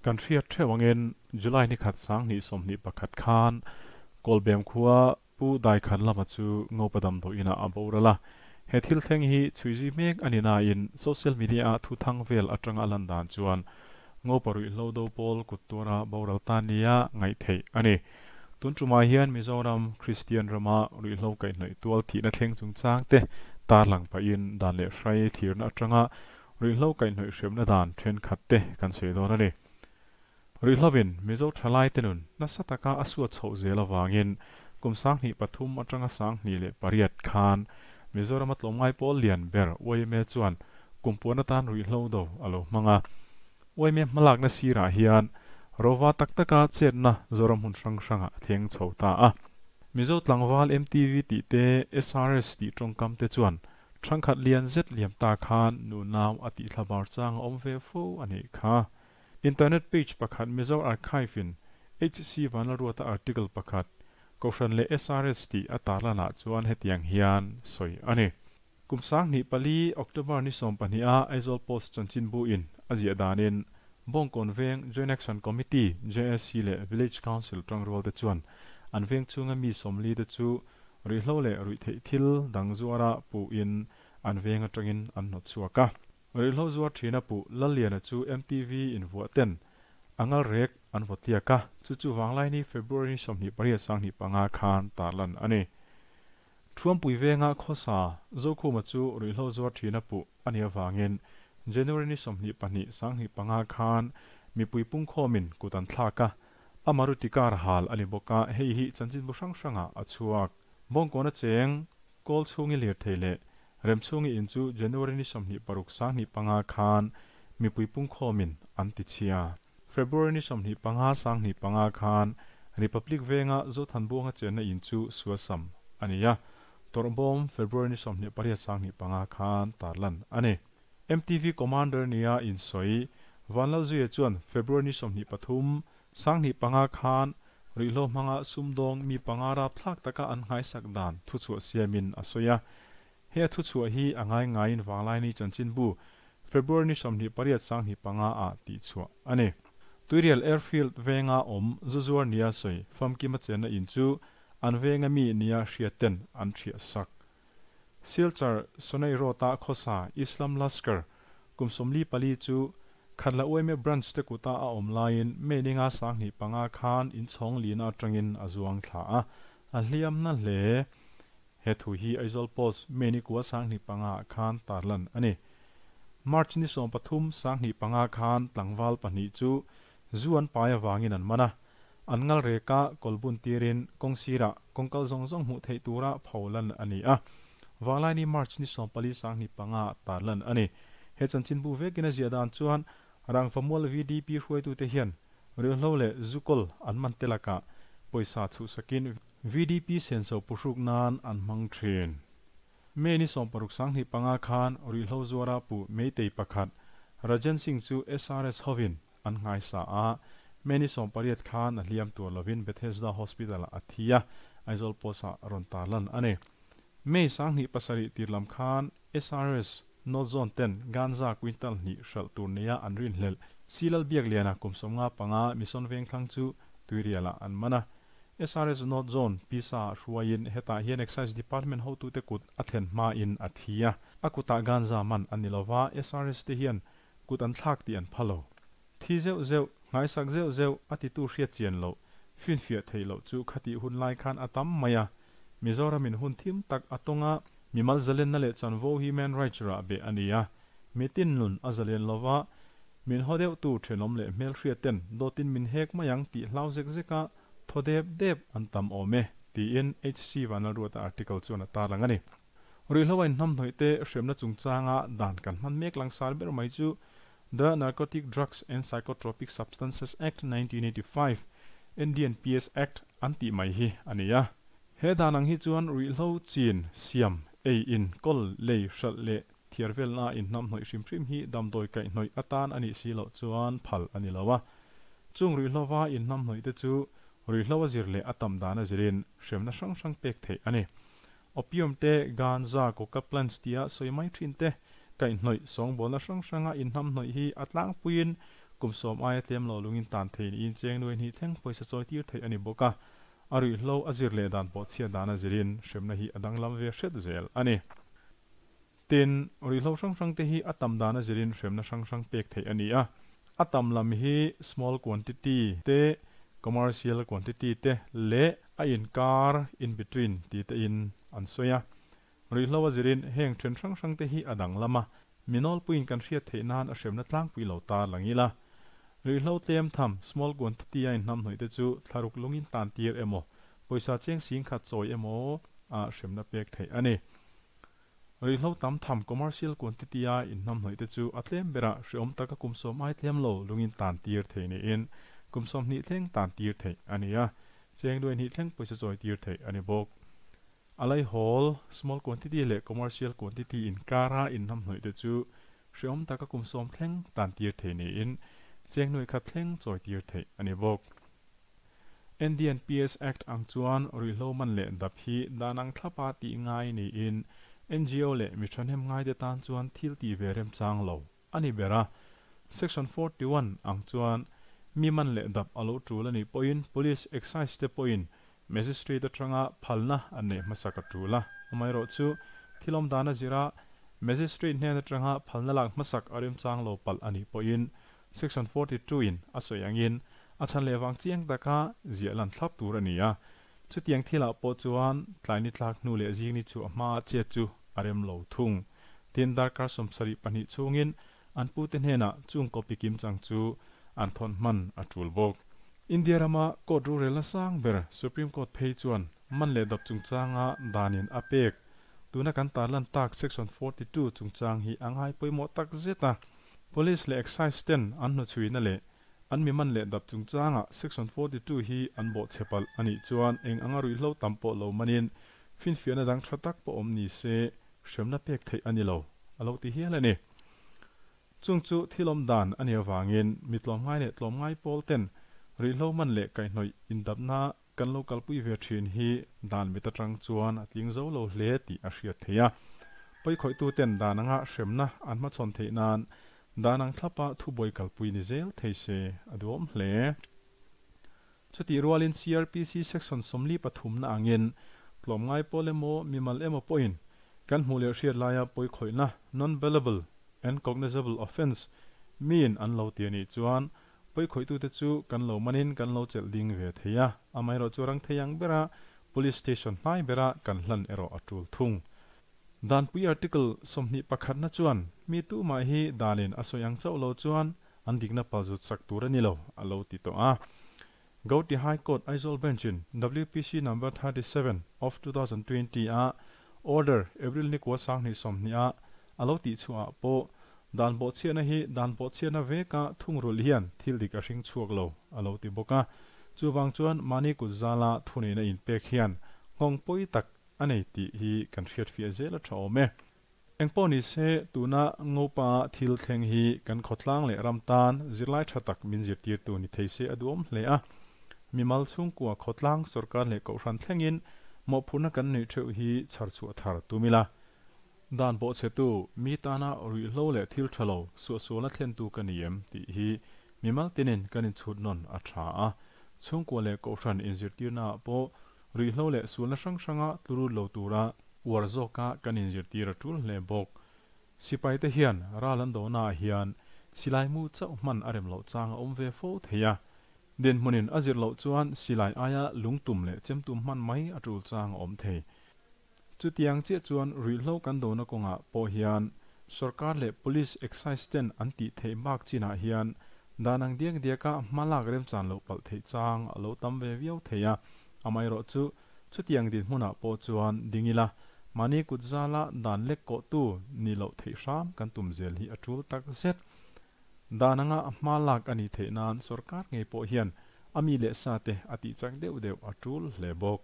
Kan hriat theuh angin July ni khat 2021 khan Kawlbem khua Pu Daikhan lama chu Ngopa damdawi inah a boral a. He thil thleng hi chhuizui mek a ni nain social media a thu thang vel atanga a lan dan chuan Ngopa ruihhlo do pawl kut tuara boral ta nia ngaih theih a ni. Tun tumah hian Mizoram Kristian rama ruihhlo kaihhnawih tual thihna thleng chungchang te tarlang pahin dan leh hrai thlirna atanga ruihhlo kaihhnawih hremna dan thenkhat te kan sawi dawn a ni. Ruihhlovin Mizo thalai te nun nasa taka a suat chhoh zel avangin kum 2003 atanga 2008 khan Mizorama tlawmngai pawl lian ber YMA chuan kum puan atan ruihhlo do a lo hmang a. YMA hmalakna sirah hian rova tak taka chetna Zoram hmun hrang hrangah a thleng chho ta a. Mizo tlangval MTV tih te, SRS tih tawngkam te chuan thangkhat lian zet liam ta khan nunau a tih thlabar chang a awm ve fo a nih kha. Internet page pakhat Mizo Archive in HC Vanlalruata article pakhat Kohhran leh SRS tih a tarlanah chuan hetiang hian sawi a ni. Kum 2004 October ni 20 a Aizawl Post chanchinbu in a ziah danin Bawngkawn Veng Joint Action Committee, JAC, leh Village Council tangrual te chuan an veng chhunga mi 40 te chu ruihhlo leh ruihtheih thil dang zuara puh in an veng atangin an hnawt chhuak a. Ruihhlo zuar thina puh Lalliana chu MTV in vuah ten angal rek an vawtliak a, chu chu vanglai ni February ni 28 2005 khan tarlan a ni. Thuampui venga khawsa Zokhuma chu ruihhlo zuar thina puh a nih avangin January ni 22 2005 khan mipui pungkhawmin kut an thlak a, a Maruti car hal a ni bawk a, hei hi chanchinbu hrang hranga a chhuak. Bawngkawn a cheng kawl chhungi lir thei leh rem chhungi in chu January ni 26 2005 khan mipui pungkhawmin an ti chhia. February ni 25 2005 khan Republic venga Zothanbuanga chenna in chu suasam a ni a, tawrhbawm February ni 28 2005 khan tarlan a ni. MTV Commander nia in sawi Vanlalzuia chuan February ni 23 2005 khan ruihhlo hmanga sumdawng mi panga rap thlak taka an nghaisak dan thu chhuah siamin a sawi a. He a thu chhuah hi a ngai ngaiin vanglai ni chanchinbu February ni 28 2005 a tih chhuah a ni. Tuirial Airfield venga awm zuzuar nia sawi famkima chenna in chu an venga mi nia hriatten an thiah sak. Silchar Sonai Rota khawsa Islam Laskar kum 44 chu Khatla YMA branch te kuta a awm laiin May ninga 2005 khan in chhawng lina atangin a zuang thla a, a hliam na hle. He thu hi Aizawl Post May ni kua 2005 khan tarlan a ni. March ni 13 2005 khan tlangval pahnih chu zu an pai awangin an man a, an ngal reka kawlbun tirin kawngsira kawngkal zawng zawng hmuh theih tura pholan a ni a. Vanglai ni March ni 14 2005 tarlan a ni. He chanchinbu vekin a ziah dan chuan Rangvamual VDP hruaitu te hian ruihhlo leh zukawlh an man telaka pawisa chhuhsakin VDP senso puhruk nan an hmang thin. May ni 16 2005 khan ruihhlo zuara pu Meitei pakhat Rajan Singh chu SRS hovin an ngaisa a, May ni 18 khan a hliam tur lovin Bethesda Hospital a thia Aizawl Post a rawn tarlan a ni. May 2007 tirlam khan SRS North Zone ten Ganza quintal hnih hralh tur nia an rin hlel Silal biak liana kum 55 Mission Vengthlang chu Tuiriala an man a. SRS North Zone pisa hruaiin hetah hian Excise Department hotu te kut a thlen hma in a thia. A kuta Ganza man an ni lova SRS te hian kut an thlak tih an phalo. Thi zeuh zeuh, ngaisak zeuh zeuh a titu hriat chian lo, fin fiah thei lo chu khati hun lai khan a tam mai a. Mizoramin hun thim tak a tawnga mimal zalen na leh chanvo human rights ra be a ni a. Mitin nun a zalen lova min ho deuh tu thenawm leh hmel hriat ten dawtin min hek mayang tih hlau zek zeka thaw dep dep an tam awm e tiin HC Vanlalruata article chuan a tarlang a ni. Ruihhlo a inhnam hnawih te hremna chungchanga dan kan hman mek langsar ber mai chu The Narcotic Drugs and Psychotropic Substances Act 1985, NDNPS Act an tih mai hi a ni a. He dan ang hi chuan ruihhlo chin siam ei in kawl lei hralh leh thiar velna inhnam hnawih hrim hrim hi damdawi kaih hnawih atan a nih si loh chuan phal a ni lo a. Chung ruihhlova inhnam hnawih te chu ruihhlo a zir leh a tam dan a zirin hremna hrang hrang pek theih a ni. Opium te, ganza, coca plants tia sawi mai thin te kaih hnawih sawngbawlna hrang hranga inhnam hnawih hi a tlangpuiin Kum 10 aia tlem lo lungin tan thei niin cheng nuai hnih thleng pawisa chawi tir theih a ni bawk a, a ruihhlo a zir leh dan pawh chhiat dan a zirin hremna hi a danglam ve hret zel a ni. Tin, ruihhlo hrang hrang te hi a tam dan a zirin hremna hrang hrang pek theih a ni a, a tam lam hi small quantity te, commercial quantity te leh a inkar, in between, ti te in an sawi a. Ruihhlo a zirin heng then hrang hrang te hi a danglam a, mi nawlpuiin kan hriat theih nan a hremna tlangpui lo tar lang ila. Ruihhlo tlem tham, small quantity, a inhnamhnawih te chu thlaruk lungin tan tir emaw, pawisa cheng sing khat chawi emaw a hremna pek theih a ni. Ruihhlo tam tham, commercial quantity, a inhnamhnawih te chu a tlem berah hreawm taka kum 10 ai tlem lo lungin tan tir theih niin kum 20 thleng tan tir theih a ni a, cheng nuai hnih thleng pawisa chawi tir theih a ni bawk. A lai hawl, small quantity leh commercial quantity inkara inhnamhnawih te chu hreawm taka kum 10 thleng tan tir theih niin cheng nuai khat thleng chawi tir theih a ni bawk. NDNPS Act ang chuan ruihhlo man leh dap hi danang thlapa tih ngai niin NGO leh mi thahnem ngai te tan chuan thil ti ve rem chang lo a ni ber a. Section 41 ang chuan mi man leh dap a lo tul a nih pawhin police excise te pawhin magistrate atanga phalna an neih hmasak a tul a. Amaherawh chu thilawm dan a zira magistrate hnen atanga phalna lak hmasak a rem chang lo palh a nih pawhin Section 42 in a sawi angin a chhan leh vang chiang taka ziah lan thlap tur a ni a. Chutiang thilah pawh chuan tlai ni tlak hnu leh zing ni chu a hma chet chu a rem lo thung. Tin, darkar 72 chhungin an pu te hnenah chung copy kim chang chu an thawn hman a tul bawk. India rama court rorelna sang ber Supreme Court phei chuan man leh dap chungchanga danin a pek. Tuna kan tarlan tak Section 42 chungchang hi a ngai pawimawh tak zet a. Police leh excise ten an hnuchhuina leh an mi man leh dap chungchanga Section 42 hi an bawh chepal a nih chuan eng anga ruihhlo tam pawh lo manin finfiahna dang tha tak pawh awm ni se hremna pek theih a ni lo a lo ti hial a ni. Chung chu thilawm dan a nih avangin mi tlawmngai leh tlawmngai pawl ten ruihhlo man leh kaihhnawih indapna kan lo kalpui ve thin hi dan mit atang chuan a tling zo lo hle tih a hriat theih a. Pawikhawih tu ten dan anga hremna an hmachhawn theih nan dan ang thlapa thubuai kalpui ni zel thei se a duhawm hle. Chuti rualin CRPC section 43 na angin tlawmngai pawl emaw mimal emaw pawhin kan hmuh leh hriat laia pawikhawihna non-bailable and cognizable offence miin an lo ti a nih chuan pawikhawih tu te chu kan lo manin kan lo chelh ding ve thei a. Amaherawh chu rang thei ang bera police station hnai bera kan hlan erawh a tul thung. Dan pui article 21 na chuan mi tu ma hi danin a sawi ang chauh lo chuan an dikna palzut sak tur a ni lo a lo ti tawh a. Gauhati High Court Aizawl Bench in WPC number 37 of 2020 a order April ni kua 2020 a a lo tih chhuah pawh dan bawh chhiahna hi dan bawh chhiahna veka thungrul hian thil dik a hring chhuak lo a lo ti bawk a. Chuwang chuan mani kut zala thuneina in pek hian nghawng pawi tak a nei tih hi kan hriat fiah zel a tha awm e. Engpawh ni se tuna ngopa thil thleng hi kan khawtlang leh ram tan zirlai tha tak min zirtir tu ni thei se a duhawm hle a. Mimal chhungkua khawtlang sarkar leh kohhran thlengin mawhphurhna kan neih theuh hi chhar chhuah thar tumila. Dan bawh che tu mi tana ruihhlo leh thil tha lo suahsualna thlen tu ka ni em tih hi mimal tinin kan inchhut nawn a tha a. Chhungkua leh kohhran inzirtirna ah pawh ruihhlo leh sualna hrang hranga tlurut lo tura uar zawka kan inzirtir a tul hle bawk. Sipai te hian ral an do na ah hian silai mu chauh hman a rem loh chang a awm ve fo thei a. Den hmunin a zir loh chuan silai aia lungtum leh chemtum hman mai a tul chang a awm thei. Chutiang chiah chuan ruihhlo kan do na kawngah pawh hian sarkar leh police excise ten an tih theih bak chinah hian dan ang diak diaka hmalak rem chan lo palh theih chang a lo tam ve viau thei a. Amaherawh chu chutiang din hmunah pawh chuan dingila mani kut zala dan lek kawh tu ni loh theih hram kan tum zel hi a tul tak zet. Dan anga hmalak a nih theih nan sarkar ngei pawh hian ami leh sa te a tih chak deuh deuh a tul hle bawk.